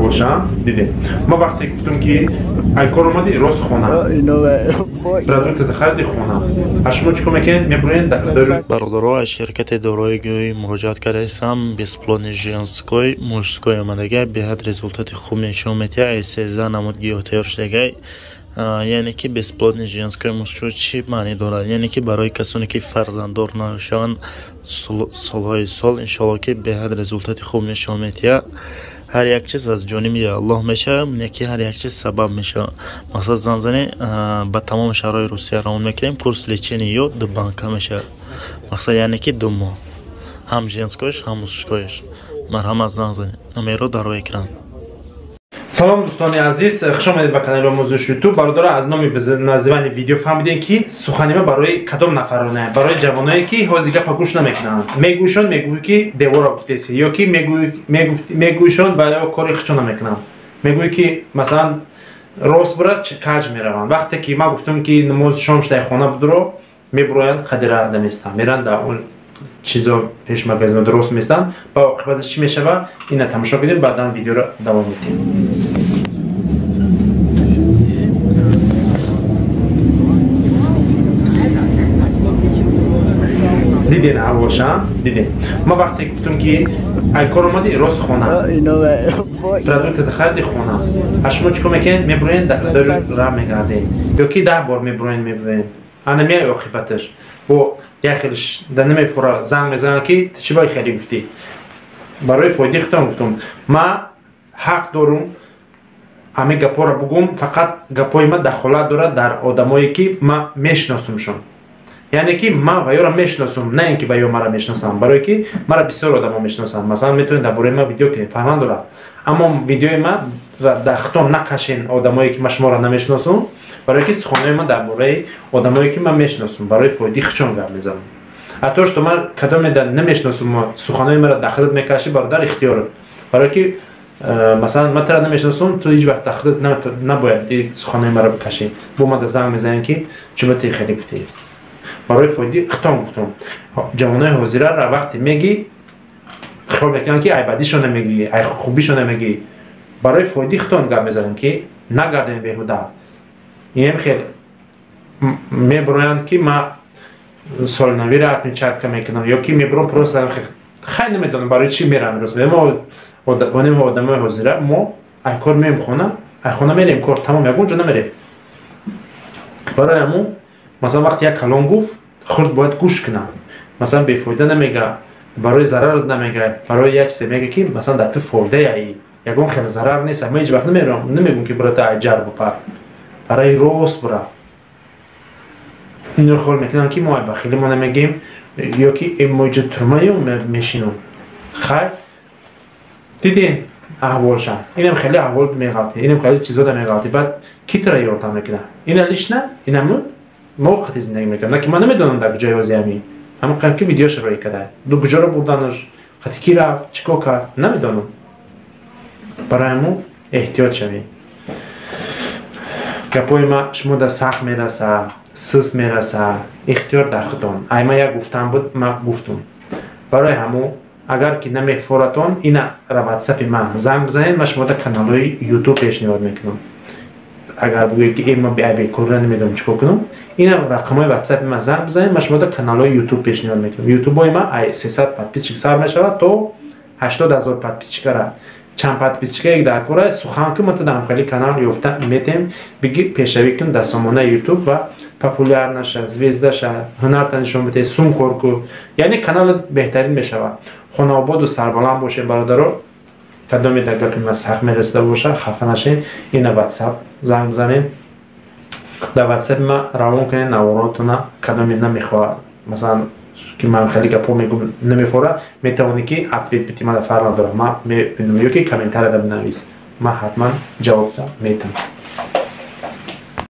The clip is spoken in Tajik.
Аҳволша дидем. Ма вақте гуфтам, ки ай кор омадӣ, рост хона, продукт хариди, хона. А шумо чӣ кор мекунед? Мебуроед дар Бародаро, аз ширкати дорои гӯй муроҷиат кардаистам. Бесплодный женской, мужской омадагай, беҳад результати хуб нишон медиҳад. Ай 13 намуд гиёҳ тайёр шудагай. Яъне ки бесплодный женской, мужской чӣ маънӣ дорад? Яъне ки барои касоне ки фарзанддор нашаванд солҳои сол, иншоалло, ки беҳад результати хуб нишон медиҳад. Ҳар як чиз аз ҷониби Аллоҳ мешавад, яки ҳар як чиз сабаб мешавад. Мақсад, занзанӣ ба тамоми шаҳрҳои Русия равон мекунем. Курс лечения ё ду банка мешавад, мақсад, яъне ки 2 моҳ, ҳам женскоеш, ҳам мужскоеш. Марҳамат, занг занед, номеро дар рӯи экран. Салом, дӯстони азиз, хуш омадед ба канали омӯзиш Ютуб. Бародаро, аз номи названи видео фаҳмидем, ки сухани ма барои кадом нафароне: барои ҷавоное, ки ҳозир гапа гӯш намекунанд. Мегӯйшон, мегӯӣ, ки девора гуфтеси, ё ки мегӯйшон ва ё кори хичо намекунанд. Мегӯӣ, ки масалан рост бура, каҷ мераванд. Вақте ки ман гуфтам, ки намози шом шудай, хона будро, мебуроянд, қадира наместанд, меранд дар он чизо, пеш магазино дуруст местанд. Ба оқибаташ чӣ мешавад, ина тамошо кунем, баъдан видеоро давом медиҳем. Диден аҳволша? Диден. Ма вақте гуфтам, ки ай кор омадӣ, рост хона, продукт хариди, хона. А шумо чӣ кор мекунед? Мебуроед, дар қадори ра мегардед, ё ки 10 бор мебуроед, мебуроед. Ана меяй оқибаташ бо як хелиш да намефура, занг мезанад, ки чӣ бой хеле гуфтӣ. Барои фоидаи худтон гуфтум. Ма ҳақ дорум ҳамин гапҳоро бугум, фақат гапҳои ма дахолат дорад дар одамое, ки ма мешиносумшон, яъне ки ман ваёро мешиносум, на ин ки ваё мара мешиносам. Барое ки мара бисёр одамо мешиносанд, масалан, метавонед дар бораи ман видео кунед, фарқ надорад, аммо видеои ма дар худтон накашен, одамое ки ман шуморо намешиносум. Барое ки суханои ман дар бораи одамое, ки ман мешиносум, барои фоидаи худшон гап мезанам. А то что ман кадоме намешиносум, суханои маро дар худат мекашӣ, бародар, ихтиёр. Барое ки масалан ман тара намешиносум, ту ҳеҷ вақт дар худат набояд суханои маро бикашӣ. Бо мада занг мезанем, ки чӣ ти хеле гуфтӣ. Барои фоидаи худтон гуфтум. Ҷавонои ҳозирара вақте мегӣ, хиёл мекунанд, ки ай бадишон намегӣ, ай хубишон намегӣ. Барои фоидаи худтон гап мезанем, ки нагардем беҳуда. Инем хел мебуроянд, ки ма солнавиро отмечатка мекунам, ё ки мебурам просто, хай, намедонам барои чӣ мерам. Рост, мо онем одамои ҳозира, мо ай кор меем хона, ай хона мерем кор, тамом, ягон ҷо намерем. Барои ҳамун, масалан, вақте як калон гуфт, хурд бояд гӯш кунад. Масалан, бефоида намега, барои зарар намега, барои як чизе мега, ки масалан дар ту фоидаяи, ягон хел зарар нест. Ма ҳеҷ вақт намегӯм, ки бурата аҷар бупар, барои рост бура. Ино хол мекунам, ки мо бахили мо намегем, ё ки мо иҷо турмаем мешинам. Хай, дидем аҳволша, инам хеле аҳвол меғалти, инам хеле чизода меғалти. Баъд ки тура ёрдам мекунад? Ина лишна инамуд мо қати зиндагӣ мекунам, на ки ман намедонам дар куҷои ҳози ҳамин ҳамин қадр ки видеоша роӣ карда, ду куҷоро бурданаш, қати ки рафт, чӣ кор кард, намедонам. Барои ҳамун эҳтиёт шавем. Гапҳои ма шумо дар сахт мераса, сус мераса, ихтиёр дар худтон. Ай ма як гуфтан буд, ма гуфтум. Барои ҳамун, агар ки намефоратон, ина ватсапи ман занг бизанед, ма шумо дар каналҳои Ютуб пешниҳод мекунам. Агар бигӯед, ки ма бекорра намедонам чӣ кор кунам, ина рақамҳои ватсапи ман занг бизанед, ма шумо дар каналҳои Ютуб пешниҳод мекунам. Ютубҳои ма ай 300 подписчик сар мешавад то 80 000 подписчикара. Чанд подписчикае дар кора, сухан ки ма та дар хеле канал ёфта метем, биги пешравӣ кун дар сомонаи Ютуб ва популяр наша, звезда ша, ҳунарта нишон бидеҳ, сум кор кун, яъне каналат беҳтарин мешавад. Хонаободу сарбаланд бошед, бародаро. Кадоме дар гапи ман сахт мерасида боша, хафа нашед. Ина ватсап занг бизанед, дар ватсапи ман равон кунед наворотона. Кадоме намехоҳад, масалан, ки ман хеле гапҳо мегӯм, намефора, метавонӣ ки ответ бити, ман фарқ надорам, ман мебинам, ё ки комментарияда бинавис, ман ҳатман ҷавобта метам.